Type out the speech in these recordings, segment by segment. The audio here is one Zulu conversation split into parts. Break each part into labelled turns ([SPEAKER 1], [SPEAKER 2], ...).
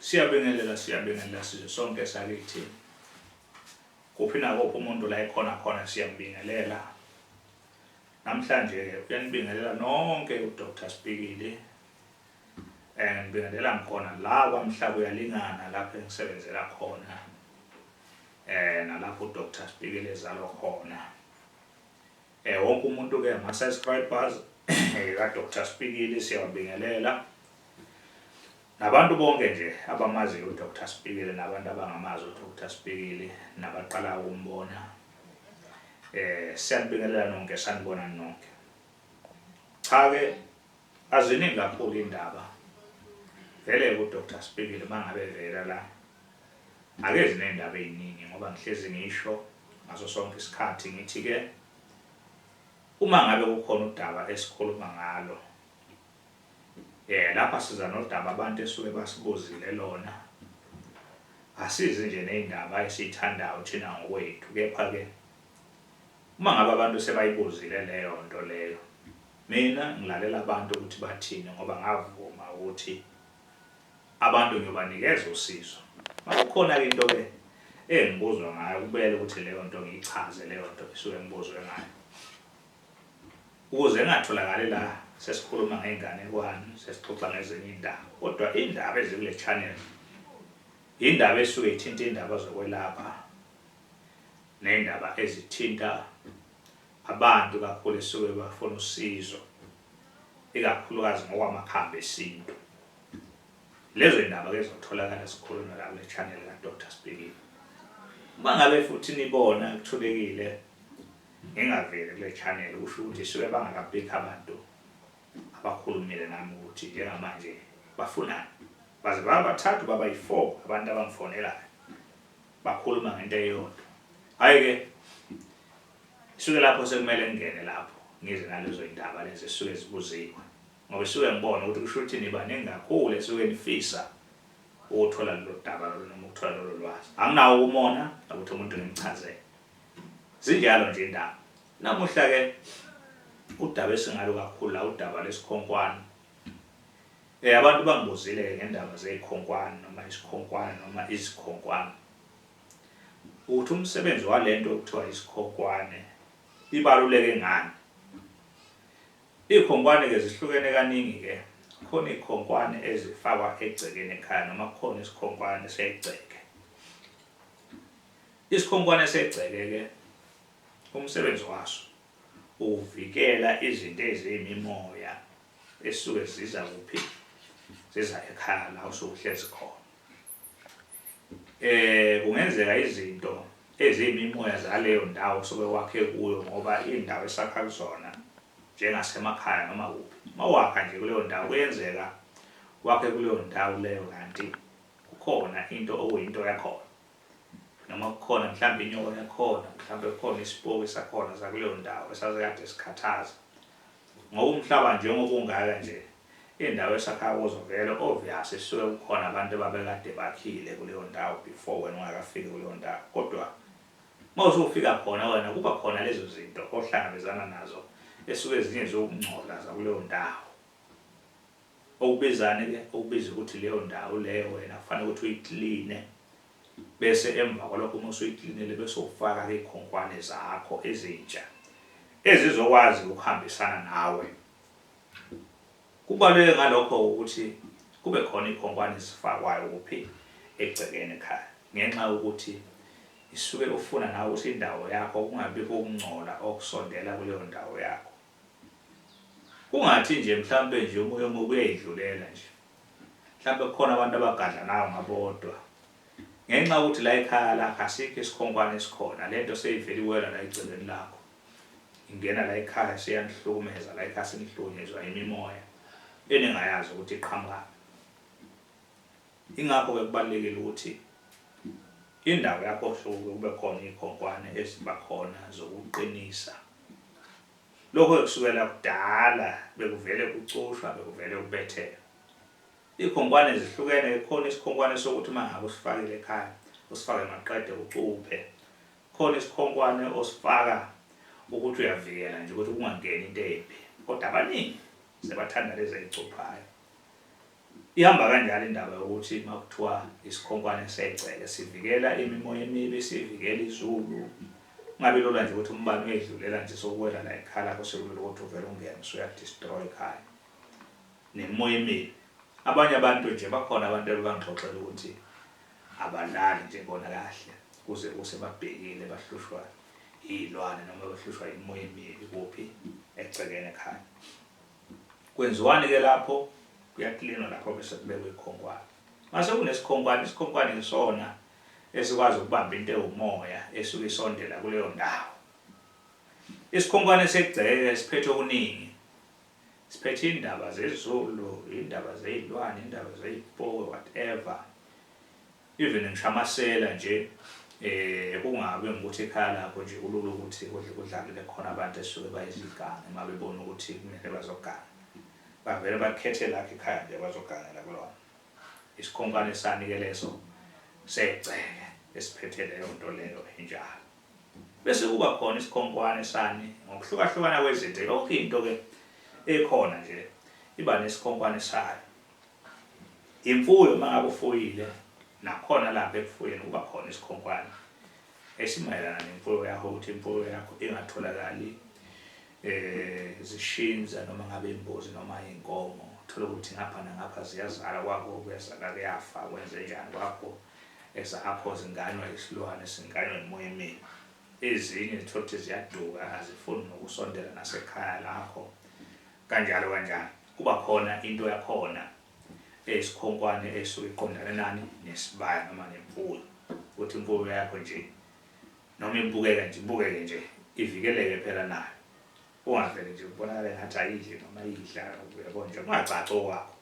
[SPEAKER 1] Siyabingelela siyabingelela sizwe sonke sakithi. Kuphi nakuphi umuntu la ekhona khona siyambingelela. Namhlanje ke uyanibingelela nonke uDr Spikili. Ngibingelela ngikhona la kwaMhlaba uyalingana lapho engisebenzela khona. Nalapho uDr Spikili ezalwa khona. Wonke umuntu ke ama subscribers ka Dr Spikili siyawabingelela. Nabantu bonke nje abamaziyo uDr Spikili nabantu abangamazi uDr Spikili nabaqala ukumbona. Siyanibingelela nonke sanibona nonke. Cha ke aziningi kakhulu indaba. Vele uDr Spikili mangabe vela la akezi nendaba eziningi ngoba ngihlezi ngisho ngaso sonke isikhathi ngithi ke uma ngabe kukhona udaba esikhuluma ngalo lapha siza nodaba abantu esuke basibuzile lona. Asizi nje nezindaba esithandayo thina ngokwethu kepha ke uma ngabe abantu sebayibuzile leyo nto leyo mina ngilalela abantu ukuthi bathini ngoba ngavuma ukuthi abantu ngiyobanikeza usizo. Makukhona ke into ke engibuzwa ngayo kubele ukuthi leyo nto ngiyichaze leyo nto esuke ngibuzwe ngayo. Ukuze ngingatholakali la sesikhuluma ngey'nganekwane sesixoxa ngezinye iy'ndaba kodwa iy'ndaba ezikule channel yindaba esuke ithinta iy'ndaba zokwelapha ney'ndaba ezithinta abantu kakhulu esuke bafuna usizo ikakhulukazi ngokwamakhambi esintu. Lezo ndaba ke zotholakala zikhulunywa la kule channel ka Dr Spikili. Uma ngabe futhi nibona kuthulekile ngingaveli kule channel kusho ukuthi suke bangakabikho abantu abakhulumile nami ukuthi njengamanje bafunani. Baze baba bathathu baba yi-4 abantu abangifonelayo bakhuluma ngento eyodwa. Hhayi ke isuke lapho sekumele ngingene lapho ngize nalezo indaba lezi esuke zibuziwe. Ngoba isuke ngibona ukuthi kusho ukuthi nibaningi kakhulu esuke nifisa ukuthola lolo daba lolo noma ukuthola lolo lwazi. Anginawo ukumona ukuthi umuntu ngimchazele. Zinjalo nje indaba. Namuhla ke udaba esingalo kakhulu la udaba lesikhonkwane. Abantu bangibuzile ke ngendaba zeyikhonkwane noma isikhonkwane noma izikhonkwane. Ukuthi umsebenzi walento okuthiwa isikhonkwane ibaluleke ngani? Iy'khonkwane ke zihlukene kaningi ke. Khona iy'khonkwane ezifakwa egcekeni ekhaya noma kukhona isikhonkwane segceke. Isikhonkwane segceke ke umsebenzi waso ukuvikela izinto eziyimimoya esuke ziza kuphi ziza ekhaya la usuke uhlezi khona. Kungenzeka izinto eziyimimoya zaleyo ndawo osuke wakhe kuyo ngoba indawo esakha kuzona njengasemakhaya noma kuphi mawakha nje kuleyo ndawo kuyenzeka wakhe kuleyo ndawo leyo kanti kukhona into okuyinto yakhona noma kukhona mhlawumbe inyoka yakhona mhlawumbe kukhona isipoki sakhona sakuleyo ndawo esazikade sikhathaza ngoba umhlaba njengoba ungaka nje Indawo esakha kuzo vele obvious isuke kukhona abantu ababekade bakhile kuleyo ndawo before wena ungakafiki kuleyo ndawo kodwa uma usufika khona wena kuba khona lezo zinto ohlangabezana nazo esuke ezinye ziwukungcola zakuleyo ndawo. Okubizani ke? Okubiza ukuthi leyo ndawo leyo wena kufanele ukuthi uyikline bese emva kwalokho uma usuyiklinile bese ufaka ke ikhonkwane zakho ezintsha ezizokwazi ukuhambisana nawe. Kubaluleke ngalokho ukuthi kube khona iy'khonkwane ezifakwayo kuphi egcekeni ekhaya ngenxa yokuthi isuke ufuna nawe ukuthi indawo yakho kungabikho ukungcola okusondela kuleyo ndawo yakho. Kungathi nje mhlampe nje umoya omubi uyayidlulela nje. Mhlampe kukhona abantu abagadlanayo ngabodwa. Ngenxa yokuthi la ekhaya lakho asikho isikhonkwane esikhona lento seyivele iwela la egcekeni lakho. Ingena la ekhaya seyanihlukumeza la ekhaya senihlukunyezwa imimoya eningayazi ukuthi iqhamukaphi. Ingakho ke kubalulekile ukuthi indawo yakho osuke kube khona iy'khonkwane eziba khona zokuqinisa. Lokho kusukela kudala bekuvele kucushwa bekuvele kubethelwa. Iy'khonkwane zihlukene khona isikhonkwane sokuthi uma ngabe usifakile ekhaya usifake maqede ucuphe. Khona isikhonkwane osifaka ukuthi uyavikela nje ukuthi kungangeni into embi kodwa abaningi sebathanda lezi ey'cuphayo. Ihamba kanjalo indaba yokuthi uma kuthiwa isikhonkwane segceke sivikela imimoya emibi, sivikela izulu. Kungabi lula nje ukuthi umbani uyedlulela nje sokuwela la ekhaya lakho sekulula ukuthi uvele ungene usuyadestroy ekhaya. Nemimoya emibi. Abanye abantu nje bakhona abantu ebangixoxela ukuthi abalali nje bona kahle kuze kuse babhekile bahlushwa iy'lwane noma bahlushwa imimoya emibi kuphi egcekeni ekhaya. Kwenziwani ke lapho? Kuyaklinwa lapho bese kubekwa ikhonkwane. Mase kunesikhonkwane, isikhonkwane yisona esikwazi ukubamba into ewumoya esuke isondela kuleyo ndawo. Isikhonkwane segceke siphethe okuningi. Siphethe indaba zezulu, indaba zey'lwane, indaba zey'poki, whatever. Even ngisho amasela nje eh kungabi ngukuthi ekhaya lakho nje kulula ukuthi kudlalele khona abantu esuke bayizigange uma bebona ukuthi kumele bazoganga. Bavele bakhethe lakho ikhaya nje bazogangela kulona. Isikhonkwane sani ke leso segceke esiphethe leyo nto leyo enjalo. Bese kuba khona isikhonkwane sani ngokuhlukahlukana kwezinto yonke into ke ekhona nje iba nesikhonkwane sayo. Imfuyo uma ngabe ufuyile nakhona lapha ekufuyeni kuba khona isikhonkwane esimayelana nemfuyo yakho ukuthi imfuyo yakho ingatholakali eh zishinza noma ngabe imbuzi noma inkomo thola ukuthi ngapha nangapha ziyazala kwakho kuyazala kuyafa kwenze njani kwakho ezakho zinganwa isilwane singanwa imoya emibi ezinye zithola ukuthi ziyaduka azifuni nokusondela nasekhaya lakho Kanjalo kanjalo. Kuba khona into yakhona eyisikhonkwane esuke iqondane nani nesibaya noma nemfuyo. Ukuthi imfuyo yakho nje noma ibukeka nje ibukeke nje ivikeleke phela nayo. Kungavele nje kubonakale ngathi ayidli noma idla uyabo nje kungacaci okwakho.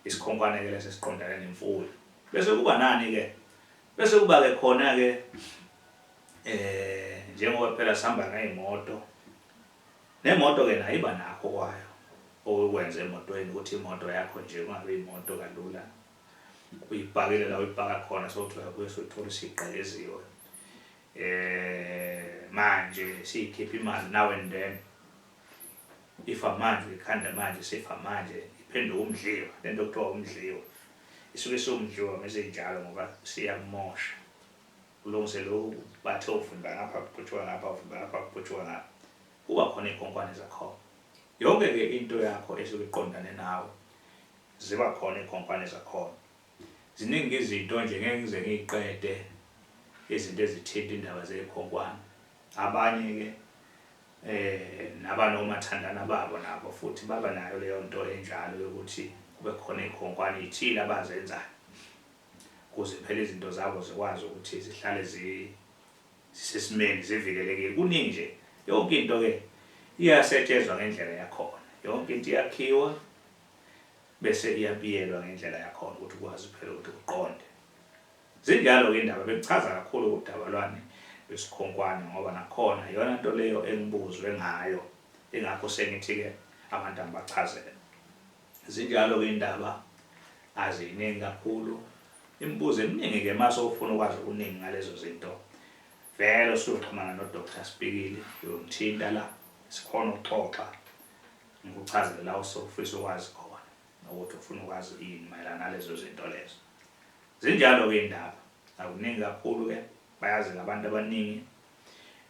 [SPEAKER 1] Isikhonkwane ke leso siqondane nemfuyo. Bese kuba nani ke? Bese kuba ke khona ke eh njengoba phela sihamba ngeyimoto Nemoto ke nayo iba nakho kwayo okukwenza emotweni ukuthi imoto yakho nje kungabe imoto kalula uyipakile la uyipaka khona sowuthi uyabuya suyithola isigqekeziwe eh manje siyikhipha imali now and then ifa manje uyikhanda manje sifa manje iphenduka umdliwa lento kuthiwa umdliwa isuke isiwumdliwa mesenjalo ngoba siyamosha Ulungise lokhu bathe uvimba ngapha kuphuthuka ngapha uvimba ngapha kuphuthuka ngapha. Kuba khona iy'khonkwane zakhona. Yonke-ke into yakho esuke iqondane nawe ziba khona iy'khonkwane zakhona. Ziningi izinto nje ngeke ngize ngiyiqede izinto ezithinta indaba zey'khonkwane. Abanye-ke eh nabanomathandana babo nabo futhi baba nayo leyo nto enjalo yokuthi kube khona iy'khonkwane ey'thile abazenzayo. Ukuze phela izinto zabo zikwazi ukuthi zihlale zisesimeni zivikelekile. Kuningi nje, yonke into ke iyasetshenzwa ngendlela yakhona. Yonke into iyakhiwa bese iyabiyelwa ngendlela yakhona ukuthi ukwazi phela ukuthi uqonde. Zinjalo ke indaba bekuchaza kakhulu udaba lwani lwesikhonkwane ngoba nakhona iyona nto leyo engibuzwe ngayo ingakho sengithi ke abantu angibachazele. Zinjalo ke indaba aziyiningi kakhulu. Imibuzo eminingi ke mase ufuna ukwazi okuningi ngalezo zinto vele usuyoxhumana no Dr Spikili uyongithinta la sikhona ukuxoxa ngikuchazele la usufisa ukwazi khona nokuthi ufuna ukwazi ini mayelana nalezo zinto lezo. Zinjalo ke indaba akuningi kakhulu ke bayazi abantu abaningi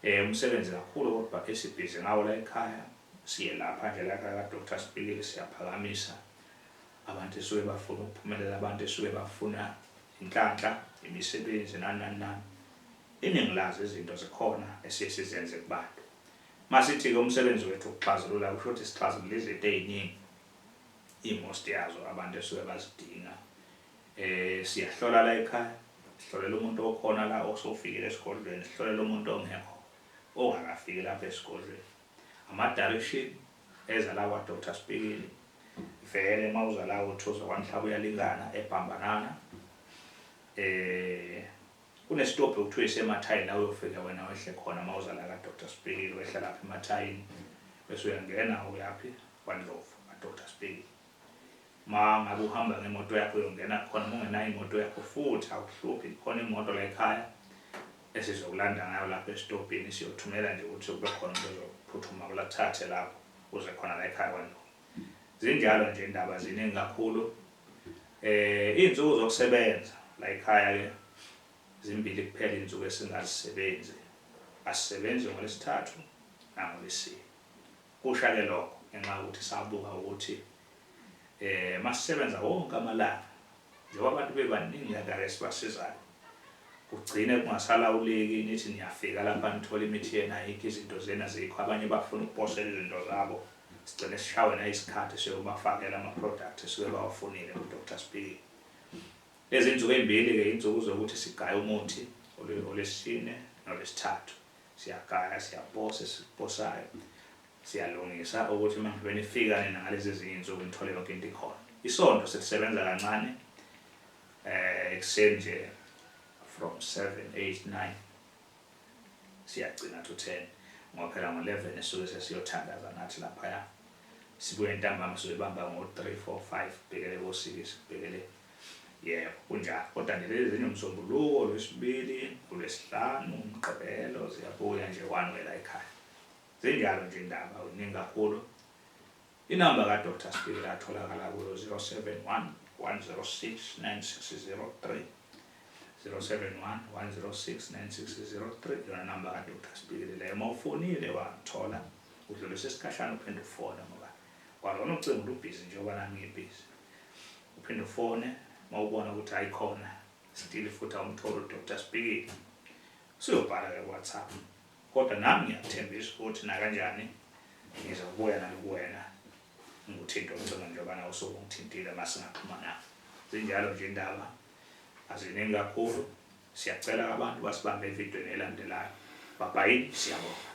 [SPEAKER 1] eh umsebenzi kakhulu kodwa esibhizi ngawo la ekhaya Siyelapha nje la ka Doctor Spikili siyaphakamisa abantu esuke bafuna ukuphumelela abantu esuke bafuna inhlanhla imisebenzi nani nani nani iningi lazo izinto zikhona esiye sizenze kubantu masithi ke umsebenzi wethu ukuxazulula kusho ukuthi sixazulula izinto eziningi i-most yazo abantu esuke bazidinga eh siyahlola la ekhaya sihlolela umuntu okhona la osofikile esigodlweni sihlolela umuntu ongekho ongakafiki lapha esigodlweni Ama-direction eza la kwa-Doctor Spikili vele uma uza la uthuza kwaNhlaba uyalingana eBhambanana eh kunesitobhi okuthiwa isemathayini la uyofika wena wehle khona uma uza la ka-Dr Spikili wehla lapha emathayini bese uyangena uyaphi kwaNdlovu ka-Dr Spikili ma ngabe uhamba ngemoto yakho uyongena khona uma ungenayo imoto yakho futhi akuhluphi khona imoto la ekhaya esizokulanda ngayo lapha esitobhini siyothumela nje ukuthi kube khona umuntu ozophuthuma kulathathe lapho uze khona la ekhaya kwaNdlovu. Zinjalo nje indaba ziningi kakhulu. Iy'nsuku zokusebenza la ekhaya-ke zimbili kuphela iy'nsuku esingazisebenzi. Asisebenzi ngoLwesithathu nangoLwesine. Kusha-ke lokho ngenxa yokuthi sabuka ukuthi masisebenza wonke amalanga njengoba abantu bebaningi kangaka esibasizayo kugcine kungasalawuleki nithi niyafika lapha nithole imithi yenu ayikho izinto zenu azikho abanye bafuna ukuposela izinto zabo sigcine sishawe nayisikhathi siyobafakela ama-product esuke bawafunile ku-Dr Speaking. Lezi iy'nsuku ey'mbili-ke iy'nsuku zokuthi sigaye umuthi olwesine nolwesithathu. Siyagaya, siyaposa esikuposayo, siyalungisa ukuthi uma ngabe nifika nina ngalezi ezinye iy'nsuku nithole yonke into ikhona. Isonto selisebenza kancane ekuseni nje from 7, 8, 9 siyagcina to 10 ngoba phela ngo-11 esuke sesiyothandaza nathi laphaya. Sibuye ntambama sizoyibamba ngo-3, 4, 5 kubhekele ko-6 kubhekele yebo kunjalo. Kodwa nje lezi ezinye uMsombuluko, uLwesibili, uLwesihlanu, uMgqibelo ziyabuya nje one way la ekhaya. Zinjalo nje indaba iningi kakhulu. Inamba ka-Dr Sibili atholakala kuyo 071 106 9603 071 106 9603 iyona namba ka-Dr Sibili leyo. Uma ufonile wangithola udlulise isikhashana uphinde ufone ngoba kwalona ucingo lubhizi njengoba nami ngibhizi. Uphinde ufone uma ubona ukuthi ayikhona still futhi awumtholi uDr Sibili. Usuyobhala-ke ku-WhatsApp. Kodwa nami ngiyakuthembisa ukuthi nakanjani ngizobuya nami kuwena ngikuthinte ucingo njengoba nawe usuke ungithintile uma singaxhumananga. Zinjalo nje indaba aziningi kakhulu. Siyacela abantu basibambe evidweni elandelayo. Bhabhayi, siyabonga.